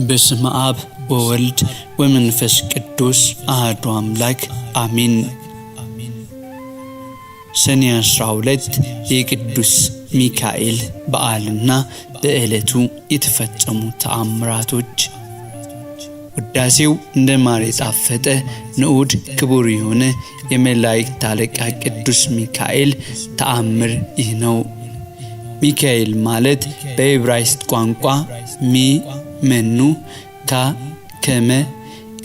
በስመ አብ ወወልድ ወመንፈስ ቅዱስ አሐዱ አምላክ አሜን። ሰኔ 12 የቅዱስ ሚካኤል በዓልና በዕለቱ የተፈጸሙ ተአምራቶች። ውዳሴው እንደ ማር የጣፈጠ ንዑድ ክቡር የሆነ የመላእክት አለቃ ቅዱስ ሚካኤል ተአምር ይህ ነው። ሚካኤል ማለት በዕብራይስጥ ቋንቋ ሚ መኑ፣ ካ ከመ፣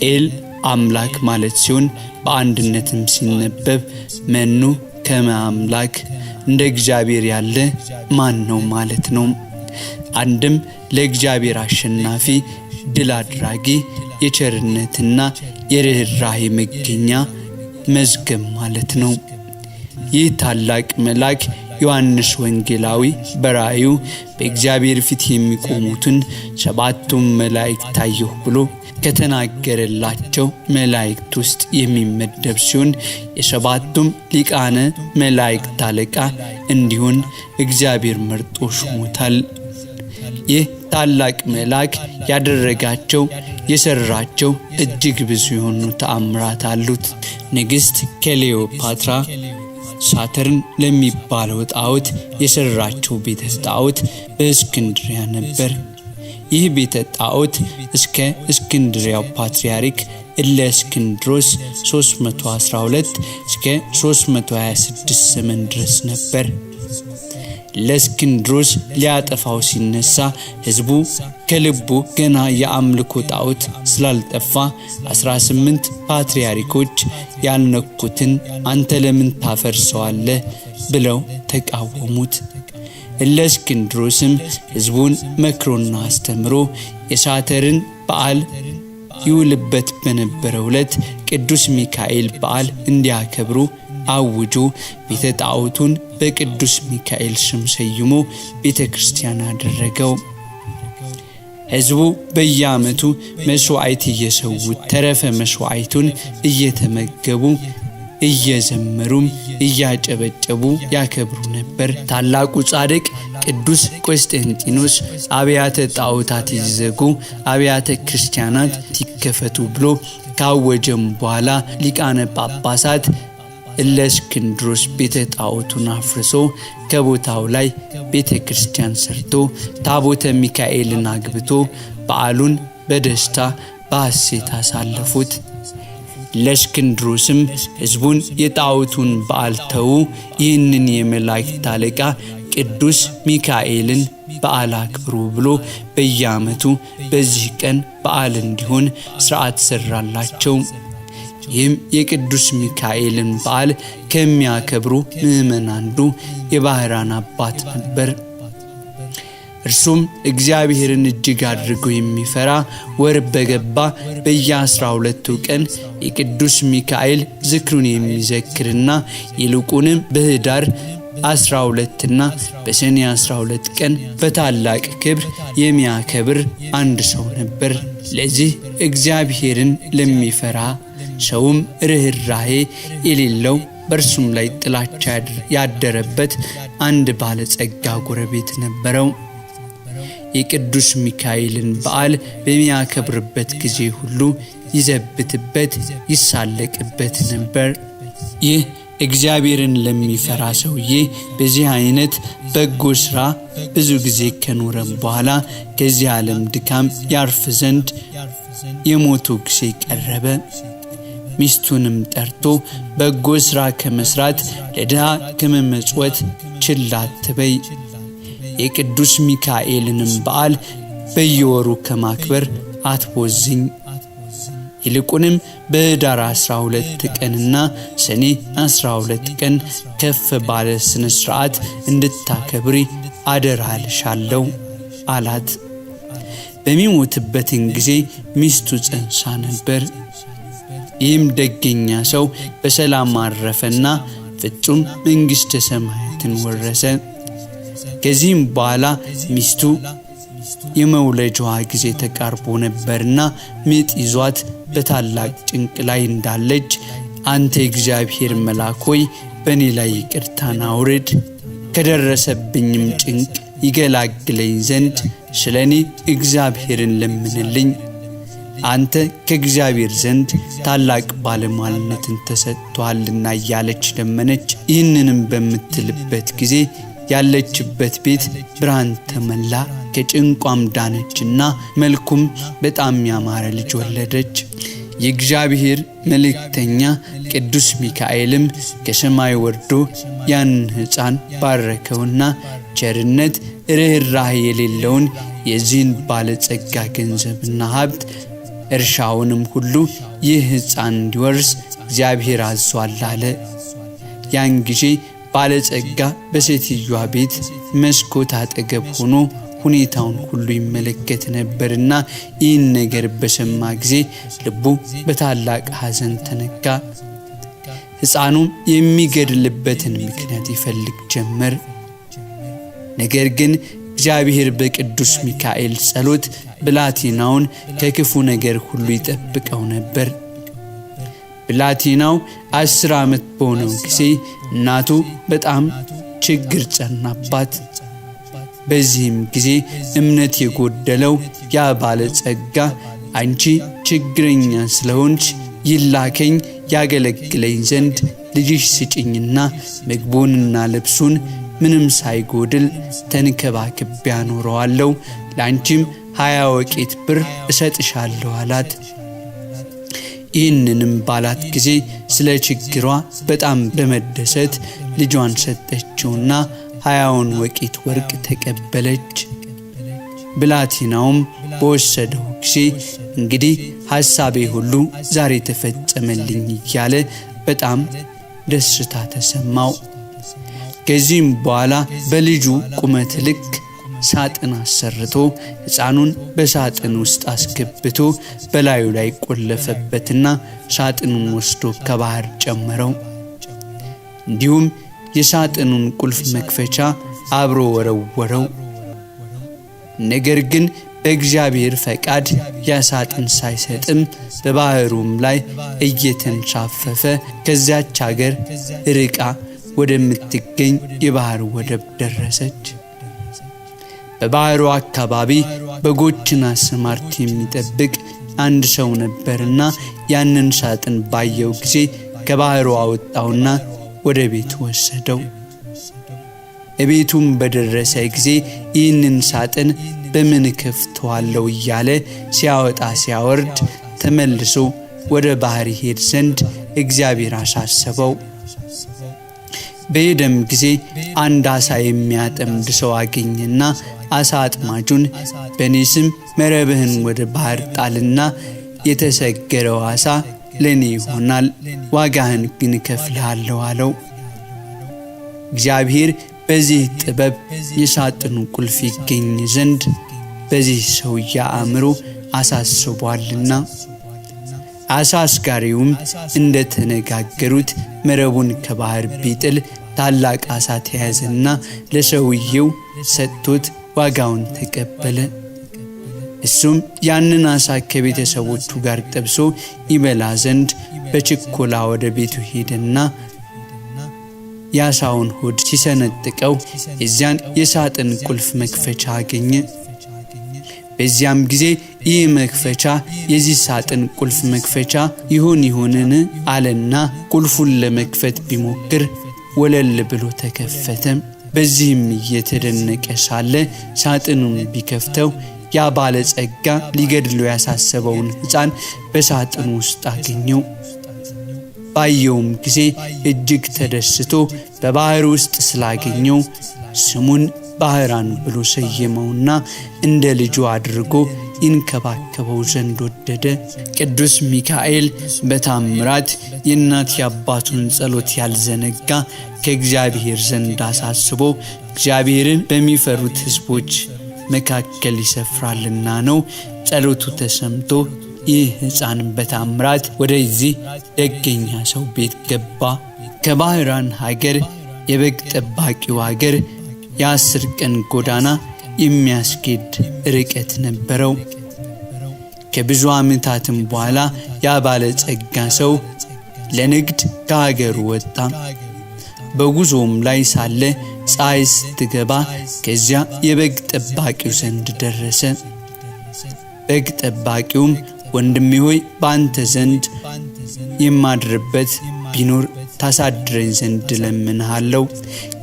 ኤል አምላክ ማለት ሲሆን በአንድነትም ሲነበብ መኑ ከመ አምላክ፣ እንደ እግዚአብሔር ያለ ማን ነው ማለት ነው። አንድም ለእግዚአብሔር አሸናፊ፣ ድል አድራጊ፣ የቸርነትና የርኅራኄ መገኛ መዝገብ ማለት ነው። ይህ ታላቅ መልአክ ዮሐንስ ወንጌላዊ በራእዩ በእግዚአብሔር ፊት የሚቆሙትን ሰባቱን መላእክት ታየሁ ብሎ ከተናገረላቸው መላእክት ውስጥ የሚመደብ ሲሆን የሰባቱም ሊቃነ መላእክት አለቃ እንዲሆን እግዚአብሔር መርጦ ሾሞታል። ይህ ታላቅ መልአክ ያደረጋቸው የሰራቸው እጅግ ብዙ የሆኑ ተአምራት አሉት። ንግሥት ክሌዎፓትራ ሳተርን ለሚባለው ጣዖት የሰራቸው ቤተ ጣዖት በእስክንድሪያ ነበር። ይህ ቤተ ጣዖት እስከ እስክንድሪያው ፓትርያርክ እለእስክንድሮስ 312 እስከ 326 ዘመን ድረስ ነበር። ለእስክንድሮስ ሊያጠፋው ሲነሳ ሕዝቡ ከልቡ ገና የአምልኮ ጣዖት ስላልጠፋ 18 ፓትርያርኮች ያልነኩትን አንተ ለምን ታፈርሰዋለህ ብለው ተቃወሙት። እለእስክንድሮስም ሕዝቡን መክሮና አስተምሮ የሳተርን በዓል ይውልበት በነበረው ዕለት ቅዱስ ሚካኤል በዓል እንዲያከብሩ አውጆ ቤተ ጣዖቱን በቅዱስ ሚካኤል ስም ሰይሞ ቤተ ክርስቲያን አደረገው። ሕዝቡ በየዓመቱ መሥዋዕት እየሰዉ ተረፈ መሥዋዕቱን እየተመገቡ እየዘመሩም እያጨበጨቡ ያከብሩ ነበር። ታላቁ ጻድቅ ቅዱስ ቆስጠንጢኖስ አብያተ ጣዖታት ይዘጉ፣ አብያተ ክርስቲያናት ይከፈቱ ብሎ ካወጀም በኋላ ሊቃነ ጳጳሳት እለእስክንድሮስ ቤተ ጣዖቱን አፍርሶ ከቦታው ላይ ቤተ ክርስቲያን ሰርቶ ታቦተ ሚካኤልን አግብቶ በዓሉን በደስታ በሐሴት አሳለፉት። እለእስክንድሮስም ሕዝቡን የጣዖቱን በዓል ተዉ፣ ይህንን የመላእክት አለቃ ቅዱስ ሚካኤልን በዓል አክብሩ ብሎ በየዓመቱ በዚህ ቀን በዓል እንዲሆን ሥርዓት ሠራላቸው። ይህም የቅዱስ ሚካኤልን በዓል ከሚያከብሩ ምዕመናን አንዱ የባሕራን አባት ነበር። እርሱም እግዚአብሔርን እጅግ አድርጎ የሚፈራ፣ ወር በገባ በየ12ቱ ቀን የቅዱስ ሚካኤል ዝክሩን የሚዘክርና ይልቁንም በኅዳር 12ና በሰኔ 12 ቀን በታላቅ ክብር የሚያከብር አንድ ሰው ነበር። ለዚህ እግዚአብሔርን ለሚፈራ ሰውም ርኅራሄ የሌለው፣ በእርሱም ላይ ጥላቻ ያደረበት አንድ ባለጸጋ ጎረቤት ነበረው። የቅዱስ ሚካኤልን በዓል በሚያከብርበት ጊዜ ሁሉ ይዘብትበት፣ ይሳለቅበት ነበር። ይህ እግዚአብሔርን ለሚፈራ ሰውዬ በዚህ አይነት በጎ ሥራ ብዙ ጊዜ ከኖረም በኋላ ከዚህ ዓለም ድካም ያርፍ ዘንድ የሞቱ ጊዜ ቀረበ። ሚስቱንም ጠርቶ በጎ ሥራ ከመስራት፣ ለድሃ ከመመጽወት ችላ አትበይ፣ የቅዱስ ሚካኤልንም በዓል በየወሩ ከማክበር አትቦዝኝ። ይልቁንም በኅዳር 12 ቀንና ሰኔ 12 ቀን ከፍ ባለ ሥነ ሥርዓት እንድታከብሪ አደራ እልሻለሁ አላት። በሚሞትበትን ጊዜ ሚስቱ ጸንሳ ነበር። ይህም ደገኛ ሰው በሰላም አረፈና ፍጹም መንግሥተ ሰማያትን ወረሰ። ከዚህም በኋላ ሚስቱ የመውለጃዋ ጊዜ ተቃርቦ ነበርና ምጥ ይዟት በታላቅ ጭንቅ ላይ እንዳለች፣ አንተ የእግዚአብሔር መልአክ ሆይ፣ በእኔ ላይ ይቅርታን አውርድ፣ ከደረሰብኝም ጭንቅ ይገላግለኝ ዘንድ ስለ እኔ እግዚአብሔርን ለምንልኝ፣ አንተ ከእግዚአብሔር ዘንድ ታላቅ ባለሟልነትን ተሰጥቶሃልና እያለች ለመነች። ይህንንም በምትልበት ጊዜ ያለችበት ቤት ብርሃን ተመላ፣ ከጭንቋም ዳነችና መልኩም በጣም ያማረ ልጅ ወለደች። የእግዚአብሔር መልእክተኛ ቅዱስ ሚካኤልም ከሰማይ ወርዶ ያን ሕፃን ባረከውና ቸርነት ርኅራኄ የሌለውን የዚህን ባለጸጋ ገንዘብና ሀብት እርሻውንም ሁሉ ይህ ሕፃን እንዲወርስ እግዚአብሔር አዟል አለ። ያን ጊዜ ባለጸጋ በሴትዮዋ ቤት መስኮት አጠገብ ሆኖ ሁኔታውን ሁሉ ይመለከት ነበርና ይህን ነገር በሰማ ጊዜ ልቡ በታላቅ ሐዘን ተነካ። ሕፃኑም የሚገድልበትን ምክንያት ይፈልግ ጀመር። ነገር ግን እግዚአብሔር በቅዱስ ሚካኤል ጸሎት ብላቴናውን ከክፉ ነገር ሁሉ ይጠብቀው ነበር። ብላቴናው 10 ዓመት በሆነው ጊዜ እናቱ በጣም ችግር ጸናባት። በዚህም ጊዜ እምነት የጎደለው ያ ባለጸጋ አንቺ ችግረኛ ስለሆንች ይላከኝ ያገለግለኝ ዘንድ ልጅሽ ስጭኝና ምግቡንና ልብሱን ምንም ሳይጎድል ተንከባክቤ አኖረዋለሁ፣ ለአንቺም 20 ወቄት ብር እሰጥሻለሁ አላት። ይህንንም ባላት ጊዜ ስለ ችግሯ በጣም በመደሰት ልጇን ሰጠችውና 20ውን ወቄት ወርቅ ተቀበለች። ብላቴናውም በወሰደው ጊዜ እንግዲህ ሐሳቤ ሁሉ ዛሬ ተፈጸመልኝ እያለ በጣም ደስታ ተሰማው። ከዚህም በኋላ በልጁ ቁመት ልክ ሳጥን አሰርቶ ሕፃኑን በሳጥን ውስጥ አስገብቶ በላዩ ላይ ቆለፈበትና ሳጥኑን ወስዶ ከባህር ጨመረው። እንዲሁም የሳጥኑን ቁልፍ መክፈቻ አብሮ ወረወረው። ነገር ግን በእግዚአብሔር ፈቃድ ያ ሳጥን ሳይሰጥም በባህሩም ላይ እየተንሳፈፈ ከዚያች አገር ርቃ ወደምትገኝ የባህር ወደብ ደረሰች። በባህሩ አካባቢ በጎችን አሰማርቶ የሚጠብቅ አንድ ሰው ነበርና ያንን ሳጥን ባየው ጊዜ ከባህሩ አወጣውና ወደ ቤቱ ወሰደው። እቤቱም በደረሰ ጊዜ ይህንን ሳጥን በምን ከፍተዋለሁ እያለ ሲያወጣ ሲያወርድ ተመልሶ ወደ ባህር ይሄድ ዘንድ እግዚአብሔር አሳሰበው። በሄደም ጊዜ አንድ አሳ የሚያጠምድ ሰው አገኘና አሳ አጥማጁን በእኔ ስም መረብህን ወደ ባህር ጣልና የተሰገረው አሳ ለእኔ ይሆናል፣ ዋጋህን ግን እከፍልሃለሁ አለው። እግዚአብሔር በዚህ ጥበብ የሳጥኑ ቁልፍ ይገኝ ዘንድ በዚህ ሰውዬ አእምሮ አሳስቧልና። አሳ አስጋሪውም እንደተነጋገሩት መረቡን ከባህር ቢጥል ታላቅ አሳ ተያዘና ለሰውየው ሰጥቶት ዋጋውን ተቀበለ። እሱም ያንን አሳ ከቤተሰቦቹ ጋር ጠብሶ ይበላ ዘንድ በችኮላ ወደ ቤቱ ሄደና የአሳውን ሆድ ሲሰነጥቀው የዚያን የሳጥን ቁልፍ መክፈቻ አገኘ። በዚያም ጊዜ ይህ መክፈቻ የዚህ ሳጥን ቁልፍ መክፈቻ ይሆን ይሆንን አለና ቁልፉን ለመክፈት ቢሞክር ወለል ብሎ ተከፈተ። በዚህም እየተደነቀ ሳለ ሳጥኑን ቢከፍተው ያ ባለጸጋ ሊገድለው ያሳሰበውን ሕፃን በሳጥኑ ውስጥ አገኘው። ባየውም ጊዜ እጅግ ተደስቶ በባህር ውስጥ ስላገኘው ስሙን ባህራን ብሎ ሰየመውና እንደ ልጁ አድርጎ ይንከባከበው ዘንድ ወደደ። ቅዱስ ሚካኤል በታምራት የእናት የአባቱን ጸሎት ያልዘነጋ ከእግዚአብሔር ዘንድ አሳስቦ እግዚአብሔርን በሚፈሩት ሕዝቦች መካከል ይሰፍራልና ነው። ጸሎቱ ተሰምቶ ይህ ሕፃን በታምራት ወደዚህ ደገኛ ሰው ቤት ገባ። ከባህራን ሀገር የበግ ጠባቂው ሀገር የ10 ቀን ጎዳና የሚያስኬድ ርቀት ነበረው። ከብዙ ዓመታትም በኋላ ያ ባለጸጋ ሰው ለንግድ ከሀገሩ ወጣ። በጉዞም ላይ ሳለ ፀሐይ ስትገባ ከዚያ የበግ ጠባቂው ዘንድ ደረሰ። በግ ጠባቂውም ወንድሜ ሆይ፣ በአንተ ዘንድ የማድርበት ቢኖር ታሳድረኝ ዘንድ እለምንሃለሁ፣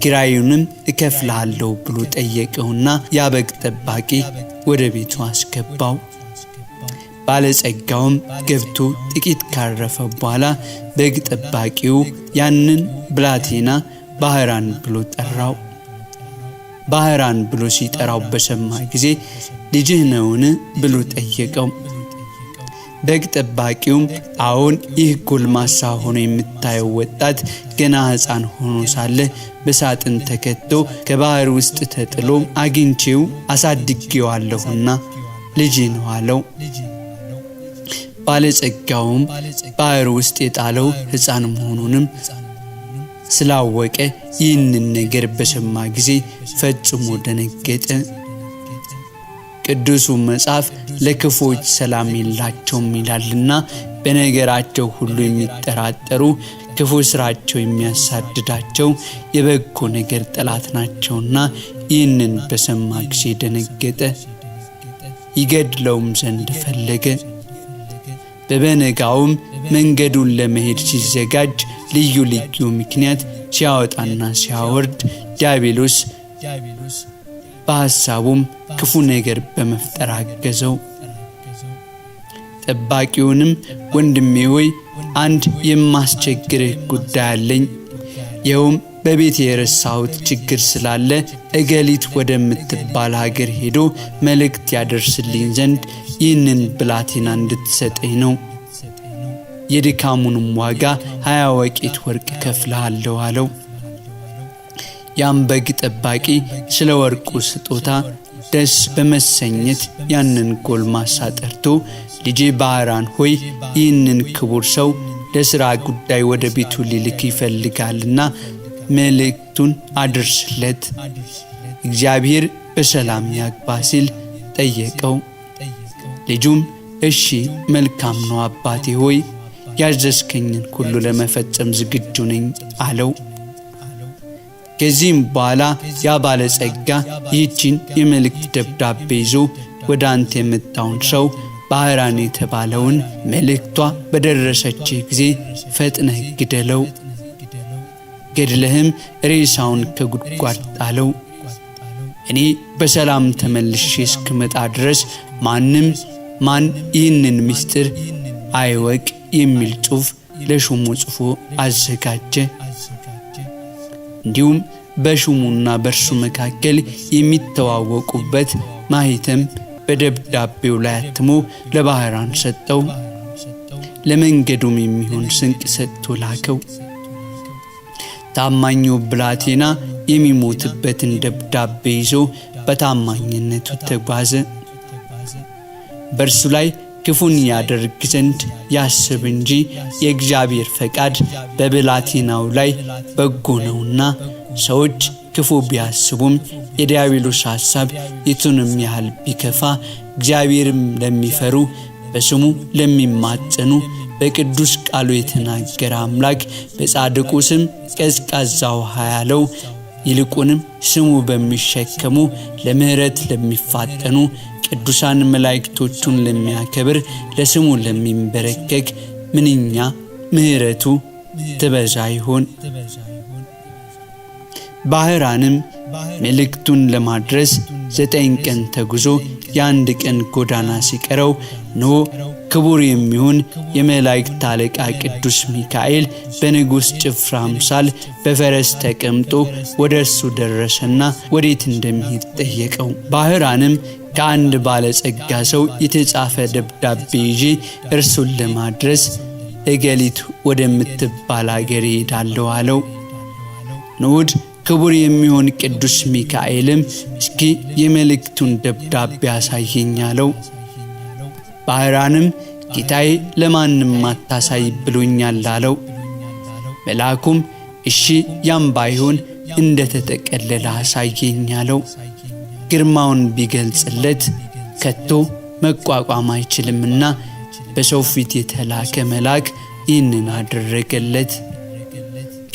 ኪራዩንም እከፍልሃለሁ ብሎ ጠየቀውና ያ በግ ጠባቂ ወደ ቤቱ አስገባው። ባለጸጋውም ገብቶ ጥቂት ካረፈ በኋላ በግ ጠባቂው ያንን ብላቴና ባህራን ብሎ ጠራው። ባህራን ብሎ ሲጠራው በሰማ ጊዜ ልጅህ ነውን ብሎ ጠየቀው። በግ ጠባቂውም አዎን፣ ይህ ጎልማሳ ሆኖ የምታየው ወጣት ገና ሕፃን ሆኖ ሳለ በሳጥን ተከቶ ከባህር ውስጥ ተጥሎ አግኝቼው አሳድጌዋለሁና ልጄ ነው አለው። ባለጸጋውም ባህር ውስጥ የጣለው ሕፃን መሆኑንም ስላወቀ ይህንን ነገር በሰማ ጊዜ ፈጽሞ ደነገጠ። ቅዱሱ መጽሐፍ ለክፉዎች ሰላም የላቸውም ይላልና በነገራቸው ሁሉ የሚጠራጠሩ፣ ክፉ ስራቸው የሚያሳድዳቸው የበጎ ነገር ጠላት ናቸውና ይህንን በሰማ ጊዜ ደነገጠ፣ ይገድለውም ዘንድ ፈለገ። በበነጋውም መንገዱን ለመሄድ ሲዘጋጅ ልዩ ልዩ ምክንያት ሲያወጣና ሲያወርድ ዲያብሎስ በሐሳቡም ክፉ ነገር በመፍጠር አገዘው። ጠባቂውንም ወንድሜ ሆይ፣ አንድ የማስቸግርህ ጉዳይ አለኝ። ይኸውም በቤት የረሳሁት ችግር ስላለ እገሊት ወደምትባል ሀገር ሄዶ መልእክት ያደርስልኝ ዘንድ ይህንን ብላቴና እንድትሰጠኝ ነው። የድካሙንም ዋጋ 20 ወቄት ወርቅ ከፍልሃለሁ አለው። ያም በግ ጠባቂ ስለ ወርቁ ስጦታ ደስ በመሰኘት ያንን ጎልማሳ ጠርቶ ልጄ ባህራን ሆይ፣ ይህንን ክቡር ሰው ለሥራ ጉዳይ ወደ ቤቱ ሊልክ ይፈልጋልና መልእክቱን አድርስለት፣ እግዚአብሔር በሰላም ያግባ ሲል ጠየቀው። ልጁም እሺ መልካም ነው አባቴ ሆይ፣ ያዘዝከኝን ሁሉ ለመፈጸም ዝግጁ ነኝ አለው። ከዚህም በኋላ ያ ባለጸጋ ይህችን የመልእክት ደብዳቤ ይዞ ወደ አንተ የመጣውን ሰው ባህራን የተባለውን መልእክቷ በደረሰች ጊዜ ፈጥነህ ግደለው፣ ገድለህም ሬሳውን ከጉድጓድ ጣለው። እኔ በሰላም ተመልሼ እስክመጣ ድረስ ማንም ማን ይህንን ምስጢር አይወቅ የሚል ጽሑፍ ለሹሙ ጽፎ አዘጋጀ። እንዲሁም በሹሙና በእርሱ መካከል የሚተዋወቁበት ማህተም በደብዳቤው ላይ አትሞ ለባህራን ሰጠው። ለመንገዱም የሚሆን ስንቅ ሰጥቶ ላከው። ታማኙ ብላቴና የሚሞትበትን ደብዳቤ ይዞ በታማኝነቱ ተጓዘ። በእርሱ ላይ ክፉን ያደርግ ዘንድ ያስብ እንጂ የእግዚአብሔር ፈቃድ በብላቴናው ላይ በጎ ነውና፣ ሰዎች ክፉ ቢያስቡም የዲያብሎስ ሐሳብ የቱንም ያህል ቢከፋ እግዚአብሔርም ለሚፈሩ፣ በስሙ ለሚማጸኑ፣ በቅዱስ ቃሉ የተናገረ አምላክ በጻድቁ ስም ቀዝቃዛ ውሃ ያለው፣ ይልቁንም ስሙ በሚሸከሙ፣ ለምሕረት ለሚፋጠኑ ቅዱሳን መላእክቶቹን ለሚያከብር፣ ለስሙ ለሚንበረከክ ምንኛ ምሕረቱ ትበዛ ይሆን? ባህራንም መልእክቱን ለማድረስ 9 ቀን ተጉዞ የ1 ቀን ጎዳና ሲቀረው ኖ ክቡር የሚሆን የመላእክት አለቃ ቅዱስ ሚካኤል በንጉሥ ጭፍራ አምሳል በፈረስ ተቀምጦ ወደ እርሱ ደረሰና ወዴት እንደሚሄድ ጠየቀው። ባህራንም ከአንድ ባለጸጋ ሰው የተጻፈ ደብዳቤ ይዤ እርሱን ለማድረስ እገሊት ወደምትባል አገር እሄዳለሁ አለው። ንዑድ ክቡር የሚሆን ቅዱስ ሚካኤልም እስኪ የመልእክቱን ደብዳቤ አሳየኝ አለው። ባህራንም ጌታዬ ለማንም አታሳይ ብሎኛል አለው። መልአኩም እሺ ያም ባይሆን እንደ ተጠቀለለ አሳየኝ አለው። ግርማውን ቢገልጽለት ከቶ መቋቋም አይችልምና በሰው ፊት የተላከ መልአክ ይህንን አደረገለት።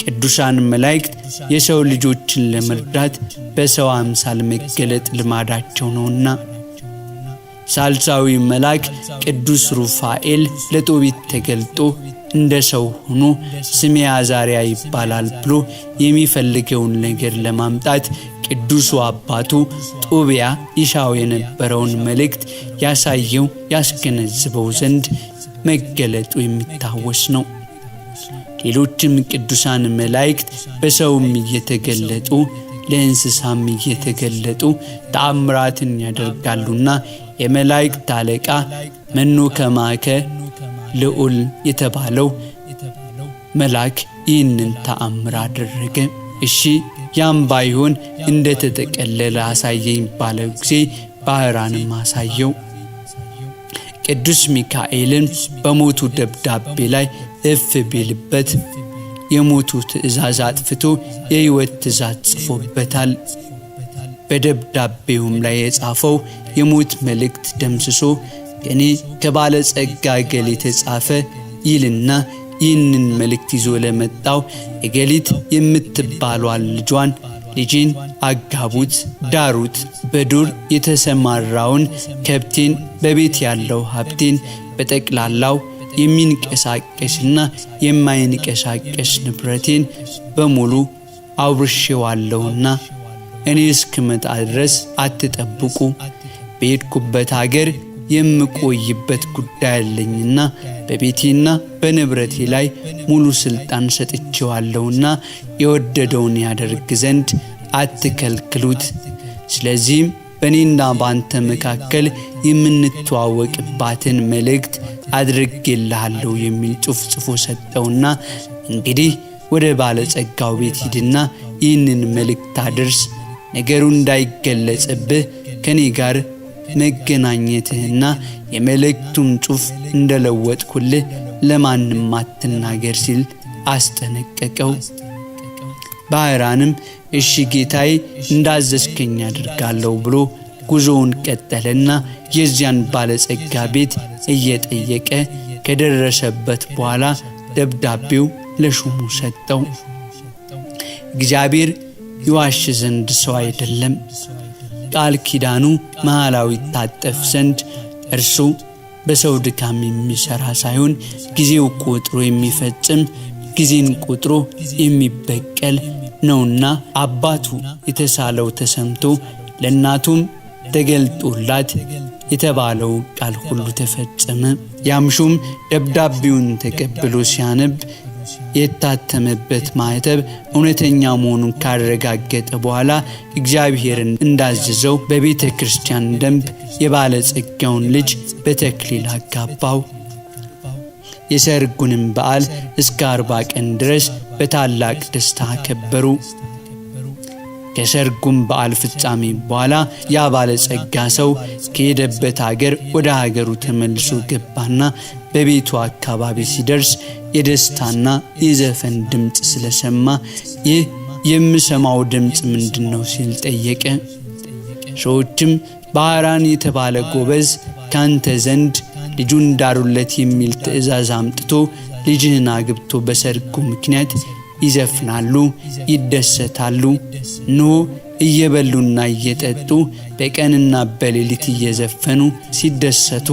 ቅዱሳን መላእክት የሰው ልጆችን ለመርዳት በሰው አምሳል መገለጥ ልማዳቸው ነውና። ሳልሳዊ መልአክ ቅዱስ ሩፋኤል ለጦቢት ተገልጦ እንደ ሰው ሆኖ ስሜ አዛርያ ይባላል ብሎ የሚፈልገውን ነገር ለማምጣት ቅዱሱ አባቱ ጦቢያ ይሻው የነበረውን መልእክት ያሳየው ያስገነዝበው ዘንድ መገለጡ የሚታወስ ነው። ሌሎችም ቅዱሳን መላእክት በሰውም እየተገለጡ ለእንስሳም እየተገለጡ ተአምራትን ያደርጋሉና የመላእክት አለቃ መኑ ከማከ ልዑል የተባለው መልአክ ይህንን ተአምር አደረገ። እሺ ያም ባይሆን እንደ ተጠቀለለ አሳየኝ ባለው ጊዜ ባህራንም አሳየው። ቅዱስ ሚካኤልን በሞቱ ደብዳቤ ላይ እፍ ቢልበት የሞቱ ትእዛዝ አጥፍቶ የሕይወት ትእዛዝ ጽፎበታል። በደብዳቤውም ላይ የጻፈው የሞት መልእክት ደምስሶ ከእኔ ከባለጸጋ እገሌ የተጻፈ ይልና ይህንን መልእክት ይዞ ለመጣው እገሊት የምትባሏን ልጇን ልጄን አጋቡት፣ ዳሩት፣ በዱር የተሰማራውን ከብቴን፣ በቤት ያለው ሀብቴን፣ በጠቅላላው የሚንቀሳቀስና የማይንቀሳቀስ ንብረቴን በሙሉ አውርሼዋለሁና እኔ እስክመጣ ድረስ አትጠብቁ፣ በሄድኩበት አገር የምቆይበት ጉዳይ አለኝና በቤቴና በንብረቴ ላይ ሙሉ ስልጣን ሰጥቼዋለሁና የወደደውን ያደርግ ዘንድ አትከልክሉት። ስለዚህም በእኔና በአንተ መካከል የምንተዋወቅባትን መልእክት አድርጌልሃለሁ የሚል ጽሑፍ ጽፎ ሰጠውና እንግዲህ ወደ ባለጸጋው ቤት ሂድና ይህንን መልእክት አድርስ፣ ነገሩ እንዳይገለጽብህ ከኔ ጋር መገናኘትህና የመልእክቱን ጽሑፍ እንደለወጥኩልህ ለማንም አትናገር ሲል አስጠነቀቀው። ባህራንም እሺ ጌታዬ እንዳዘዝከኝ አድርጋለሁ ብሎ ጉዞውን ቀጠለና የዚያን ባለጸጋ ቤት እየጠየቀ ከደረሰበት በኋላ ደብዳቤው ለሹሙ ሰጠው። እግዚአብሔር ይዋሽ ዘንድ ሰው አይደለም። ቃል ኪዳኑ መሐላው ይታጠፍ ዘንድ እርሱ በሰው ድካም የሚሰራ ሳይሆን ጊዜው ቆጥሮ የሚፈጽም ጊዜን ቆጥሮ የሚበቀል ነውና አባቱ የተሳለው ተሰምቶ ለእናቱም ተገልጦላት የተባለው ቃል ሁሉ ተፈጸመ። ያም ሹም ደብዳቤውን ተቀብሎ ሲያነብ የታተመበት ማኅተብ እውነተኛ መሆኑን ካረጋገጠ በኋላ እግዚአብሔርን እንዳዘዘው በቤተ ክርስቲያን ደንብ የባለጸጋውን ልጅ በተክሊል አጋባው። የሰርጉንም በዓል እስከ 40 ቀን ድረስ በታላቅ ደስታ አከበሩ። ከሰርጉም በዓል ፍጻሜ በኋላ ያ ባለጸጋ ሰው ከሄደበት ሀገር ወደ ሀገሩ ተመልሶ ገባና በቤቱ አካባቢ ሲደርስ የደስታና የዘፈን ድምፅ ስለሰማ ይህ የምሰማው ድምፅ ምንድን ነው ሲል ጠየቀ። ሰዎችም ባህራን የተባለ ጎበዝ ካንተ ዘንድ ልጁን ዳሩለት የሚል ትእዛዝ አምጥቶ ልጅህን አግብቶ በሰርጉ ምክንያት ይዘፍናሉ፣ ይደሰታሉ። እነሆ እየበሉና እየጠጡ በቀንና በሌሊት እየዘፈኑ ሲደሰቱ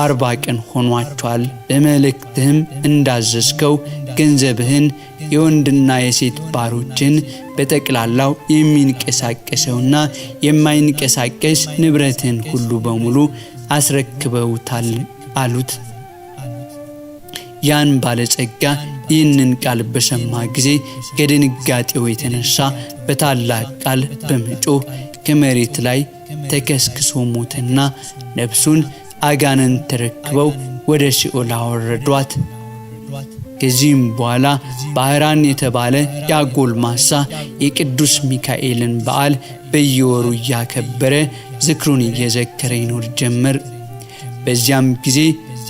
40 ቀን ሆኗቸዋል። በመልእክትህም እንዳዘዝከው ገንዘብህን፣ የወንድና የሴት ባሮችን፣ በጠቅላላው የሚንቀሳቀሰውና የማይንቀሳቀስ ንብረትህን ሁሉ በሙሉ አስረክበውታል አሉት። ያን ባለጸጋ ይህንን ቃል በሰማ ጊዜ ከድንጋጤው የተነሳ በታላቅ ቃል በመጮህ ከመሬት ላይ ተከስክሶ ሞተና ነፍሱን አጋንንት ተረክበው ወደ ሲኦል አወረዷት። ከዚህም በኋላ ባህራን የተባለ ያ ጎልማሳ የቅዱስ ሚካኤልን በዓል በየወሩ እያከበረ ዝክሩን እየዘከረ ይኖር ጀመር። በዚያም ጊዜ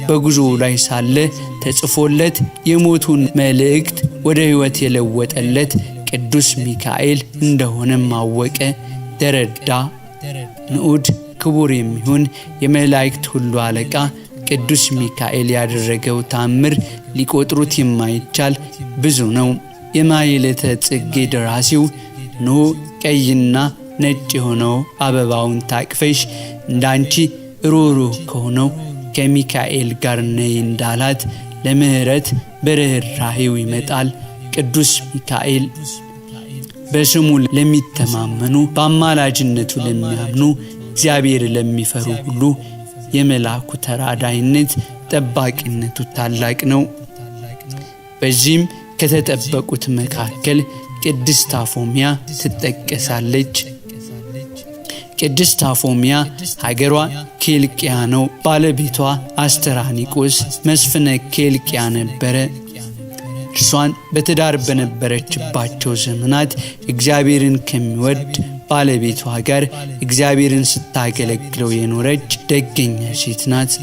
በጉዞ ላይ ሳለ ተጽፎለት የሞቱን መልእክት ወደ ሕይወት የለወጠለት ቅዱስ ሚካኤል እንደሆነም አወቀ፣ ተረዳ። ንዑድ ክቡር የሚሆን የመላእክት ሁሉ አለቃ ቅዱስ ሚካኤል ያደረገው ታምር ሊቆጥሩት የማይቻል ብዙ ነው። የማኅሌተ ጽጌ ደራሲው ኖ ቀይና ነጭ የሆነው አበባውን ታቅፈሽ እንዳንቺ ሩሩህ ከሆነው ከሚካኤል ጋር ነይ እንዳላት ለምሕረት በርኅራኄው ይመጣል። ቅዱስ ሚካኤል በስሙ ለሚተማመኑ፣ በአማላጅነቱ ለሚያምኑ፣ እግዚአብሔር ለሚፈሩ ሁሉ የመልአኩ ተራዳይነት ጠባቂነቱ ታላቅ ነው። በዚህም ከተጠበቁት መካከል ቅድስት አፎሚያ ትጠቀሳለች። ቅድስት አፎሚያ ሀገሯ ኬልቅያ ነው። ባለቤቷ አስተራኒቆስ መስፍነ ኬልቅያ ነበረ። እርሷን በትዳር በነበረችባቸው ዘመናት እግዚአብሔርን ከሚወድ ባለቤቷ ጋር እግዚአብሔርን ስታገለግለው የኖረች ደገኛ ሴት ናት።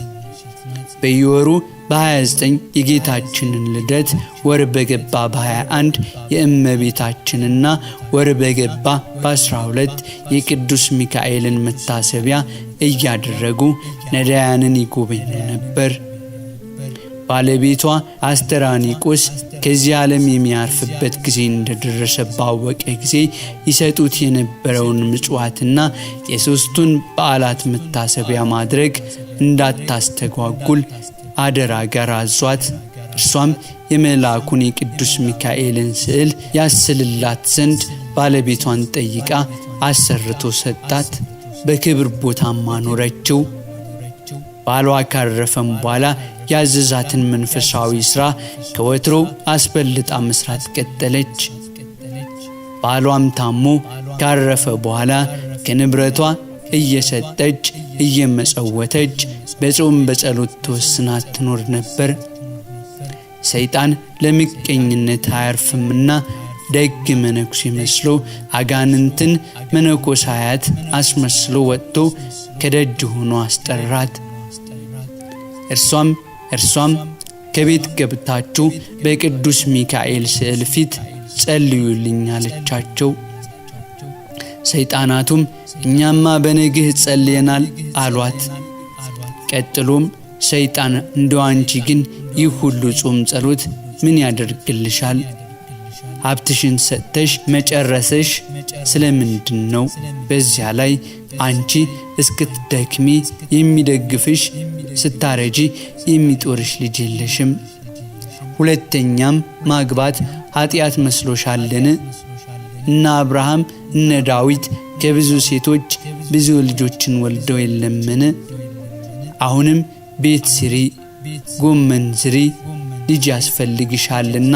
በየወሩ በ29 የጌታችንን ልደት፣ ወር በገባ በ21 የእመቤታችንና ወር በገባ በ12 የቅዱስ ሚካኤልን መታሰቢያ እያደረጉ ነዳያንን ይጎበኙ ነበር። ባለቤቷ አስተራኒቆስ ከዚህ ዓለም የሚያርፍበት ጊዜ እንደደረሰ ባወቀ ጊዜ ይሰጡት የነበረውን ምጽዋትና የሦስቱን በዓላት መታሰቢያ ማድረግ እንዳታስተጓጉል አደራ ጋር አዟት፣ እርሷም የመልአኩን የቅዱስ ሚካኤልን ስዕል ያስልላት ዘንድ ባለቤቷን ጠይቃ አሰርቶ ሰጣት። በክብር ቦታም አኖረችው። ባሏ ካረፈም በኋላ ያዘዛትን መንፈሳዊ ሥራ ከወትሮ አስበልጣ መስራት ቀጠለች። ባሏም ታሞ ካረፈ በኋላ ከንብረቷ እየሰጠች እየመጸወተች በጾም በጸሎት ተወስና ትኖር ነበር። ሰይጣን ለምቀኝነት አያርፍምና ደግ መነኩሴ መስሎ አጋንንትን መነኮሳያት አስመስሎ ወጥቶ ከደጅ ሆኖ አስጠራት። እርሷም ከቤት ገብታችሁ በቅዱስ ሚካኤል ስዕል ፊት ጸልዩልኝ አለቻቸው። ሰይጣናቱም እኛማ በነግህ ጸልየናል አሏት። ቀጥሎም ሰይጣን እንደው አንቺ ግን ይህ ሁሉ ጾም ጸሎት ምን ያደርግልሻል? ሀብትሽን ሰጥተሽ መጨረስሽ ስለምንድን ነው? በዚያ ላይ አንቺ እስክትደክሚ የሚደግፍሽ፣ ስታረጂ የሚጦርሽ ልጅ የለሽም። ሁለተኛም ማግባት ኃጢአት መስሎሻልን? እነ አብርሃም እነ ዳዊት ከብዙ ሴቶች ብዙ ልጆችን ወልደው የለምን? አሁንም ቤት ስሪ፣ ጎመን ዝሪ፣ ልጅ ያስፈልግሻልና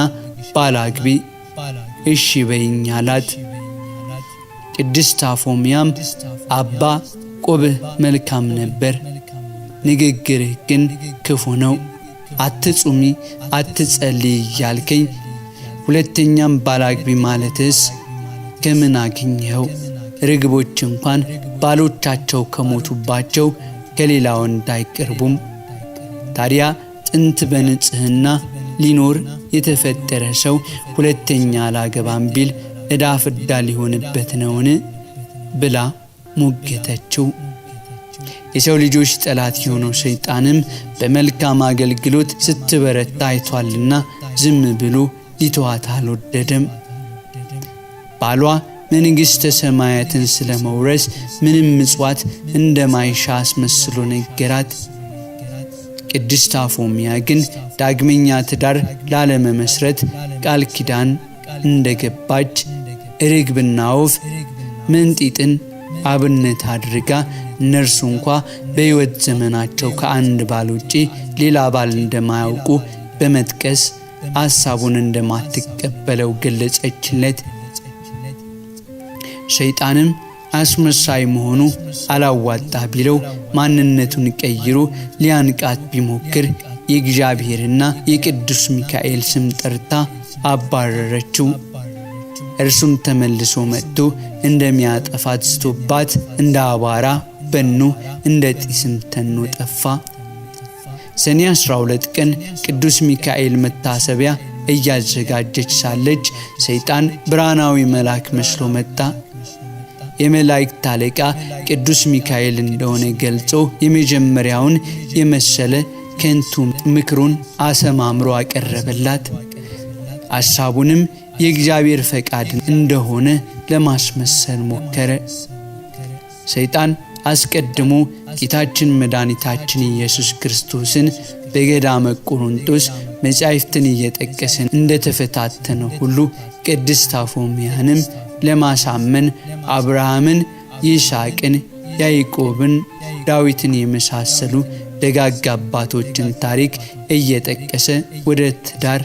ባል አግቢ፣ እሺ በይኝ አላት። ቅድስት አፎምያም አባ ቆብህ መልካም ነበር፣ ንግግርህ ግን ክፉ ነው። አትጹሚ አትጸልይ እያልከኝ ሁለተኛም ባላግቢ ማለትስ ከምን አግኘኸው? ርግቦች እንኳን ባሎቻቸው ከሞቱባቸው ከሌላ ወንድ አይቀርቡም። ታዲያ ጥንት በንጽህና ሊኖር የተፈጠረ ሰው ሁለተኛ አላገባም ቢል ዕዳ ፍዳ ሊሆንበት ነውን? ብላ ሞገተችው። የሰው ልጆች ጠላት የሆነው ሰይጣንም በመልካም አገልግሎት ስትበረታ አይቷልና ዝም ብሎ ሊተዋት አልወደደም። ባሏ መንግሥተ ሰማያትን ስለ መውረስ ምንም ምጽዋት እንደማይሻ አስመስሎ ነገራት። ቅድስት አፎምያ ግን ዳግመኛ ትዳር ላለመመስረት ቃል ኪዳን እንደገባች ርግብና ወፍ ምንጢጥን አብነት አድርጋ እነርሱ እንኳ በሕይወት ዘመናቸው ከአንድ ባል ውጪ ሌላ ባል እንደማያውቁ በመጥቀስ ሐሳቡን እንደማትቀበለው ገለጸችለት። ሰይጣንም አስመሳይ መሆኑ አላዋጣ ቢለው ማንነቱን ቀይሮ ሊያንቃት ቢሞክር የእግዚአብሔርና የቅዱስ ሚካኤል ስም ጠርታ አባረረችው። እርሱም ተመልሶ መጥቶ እንደሚያጠፋት ስቶባት እንደ አቧራ በኖ እንደ ጢስም ተኖ ጠፋ። ሰኔ 12 ቀን ቅዱስ ሚካኤል መታሰቢያ እያዘጋጀች ሳለች ሰይጣን ብርሃናዊ መልአክ መስሎ መጣ። የመላእክት አለቃ ቅዱስ ሚካኤል እንደሆነ ገልጾ የመጀመሪያውን የመሰለ ከንቱ ምክሩን አሰማምሮ አቀረበላት። ሐሳቡንም የእግዚአብሔር ፈቃድ እንደሆነ ለማስመሰል ሞከረ። ሰይጣን አስቀድሞ ጌታችን መድኃኒታችን ኢየሱስ ክርስቶስን በገዳመ ቆሮንጦስ መጻሕፍትን እየጠቀሰ እንደተፈታተነ ሁሉ ቅድስት አፎምያንም ለማሳመን አብርሃምን፣ ይስሐቅን፣ ያዕቆብን፣ ዳዊትን የመሳሰሉ ደጋግ አባቶችን ታሪክ እየጠቀሰ ወደ ትዳር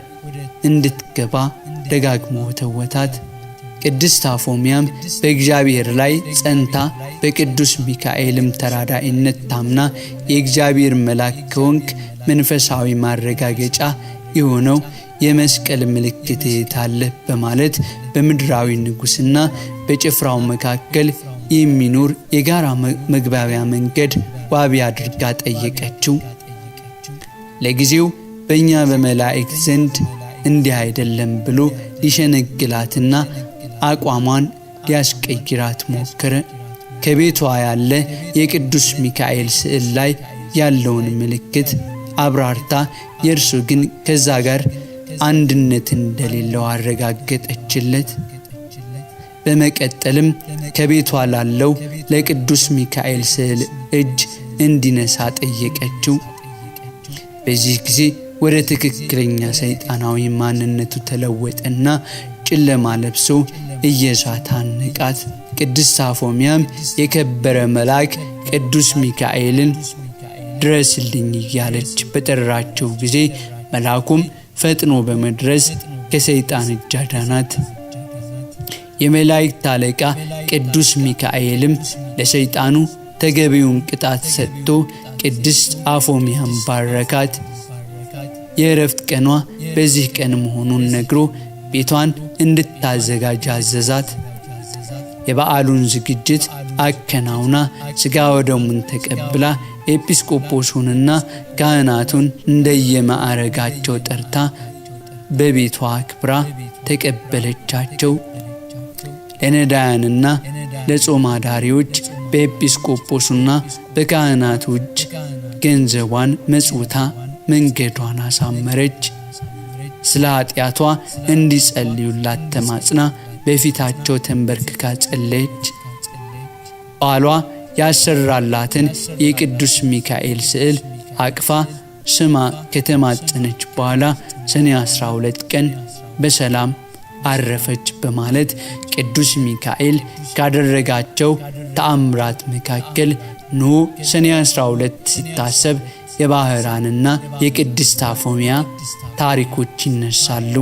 እንድትገባ ደጋግሞ ወተወታት። ቅድስት አፎምያም በእግዚአብሔር ላይ ጸንታ በቅዱስ ሚካኤልም ተራዳኢነት ታምና የእግዚአብሔር መልአክ ከሆንክ መንፈሳዊ ማረጋገጫ የሆነው የመስቀል ምልክት የታለ በማለት በምድራዊ ንጉሥና በጭፍራው መካከል የሚኖር የጋራ መግባቢያ መንገድ ዋቢ አድርጋ ጠየቀችው። ለጊዜው በእኛ በመላእክት ዘንድ እንዲህ አይደለም ብሎ ሊሸነግላትና አቋሟን ሊያስቀይራት ሞከረ። ከቤቷ ያለ የቅዱስ ሚካኤል ስዕል ላይ ያለውን ምልክት አብራርታ የእርሱ ግን ከዛ ጋር አንድነት እንደሌለው አረጋገጠችለት። በመቀጠልም ከቤቷ ላለው ለቅዱስ ሚካኤል ስዕል እጅ እንዲነሳ ጠየቀችው። በዚህ ጊዜ ወደ ትክክለኛ ሰይጣናዊ ማንነቱ ተለወጠና ጨለማ ለብሶ እየዛተ አነቃት። ቅድስት አፎምያም የከበረ መልአክ ቅዱስ ሚካኤልን ድረስልኝ እያለች በጠራቸው ጊዜ መልአኩም ፈጥኖ በመድረስ ከሰይጣን እጅ አዳናት። የመላእክት አለቃ ቅዱስ ሚካኤልም ለሰይጣኑ ተገቢውን ቅጣት ሰጥቶ ቅድስት አፎምያን ባረካት። የእረፍት ቀኗ በዚህ ቀን መሆኑን ነግሮ ቤቷን እንድታዘጋጅ አዘዛት። የበዓሉን ዝግጅት አከናውና ሥጋ ወደሙን ተቀብላ ኤጲስቆጶሱንና ካህናቱን እንደየማዕረጋቸው ጠርታ በቤቷ አክብራ ተቀበለቻቸው። ለነዳያንና ለጾም አዳሪዎች በኤጲስቆጶሱና በካህናቱ እጅ ገንዘቧን መጽውታ መንገዷን አሳመረች። ስለ ኃጢአቷ እንዲጸልዩላት ተማጽና በፊታቸው ተንበርክካ ጸለየች። ባሏ ያሰራላትን የቅዱስ ሚካኤል ስዕል አቅፋ ስማ ከተማጸነች በኋላ ሰኔ 12 ቀን በሰላም አረፈች በማለት ቅዱስ ሚካኤል ካደረጋቸው ተአምራት መካከል ኖ ሰኔ 12 ሲታሰብ የባህራንና የቅድስት አፎምያ ታሪኮች ይነሳሉ።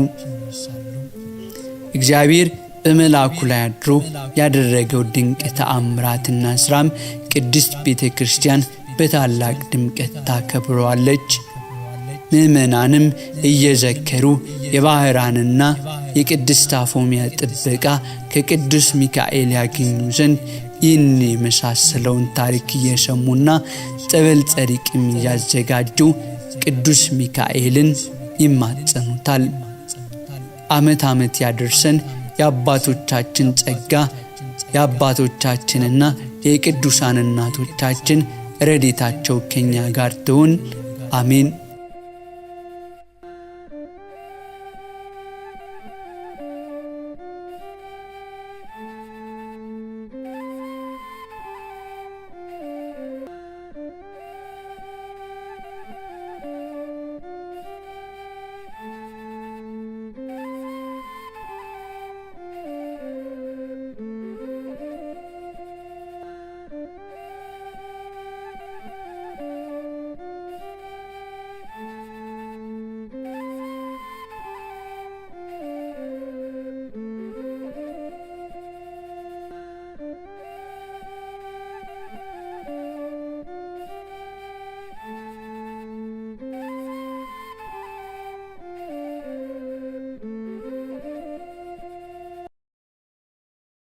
እግዚአብሔር በመልአኩ ላይ አድሮ ያደረገው ድንቅ ተአምራትና ሥራም ቅድስት ቤተ ክርስቲያን በታላቅ ድምቀት ታከብረዋለች። ምዕመናንም እየዘከሩ የባህራንና የቅድስት አፎምያ ጥበቃ ከቅዱስ ሚካኤል ያገኙ ዘንድ ይህን የመሳሰለውን ታሪክ እየሰሙና ጸበል ጸሪቅም እያዘጋጁ ቅዱስ ሚካኤልን ይማጸኑታል። ዓመት ዓመት ያደርሰን። የአባቶቻችን ጸጋ የአባቶቻችንና የቅዱሳን እናቶቻችን ረድኤታቸው ከኛ ጋር ትሁን። አሜን።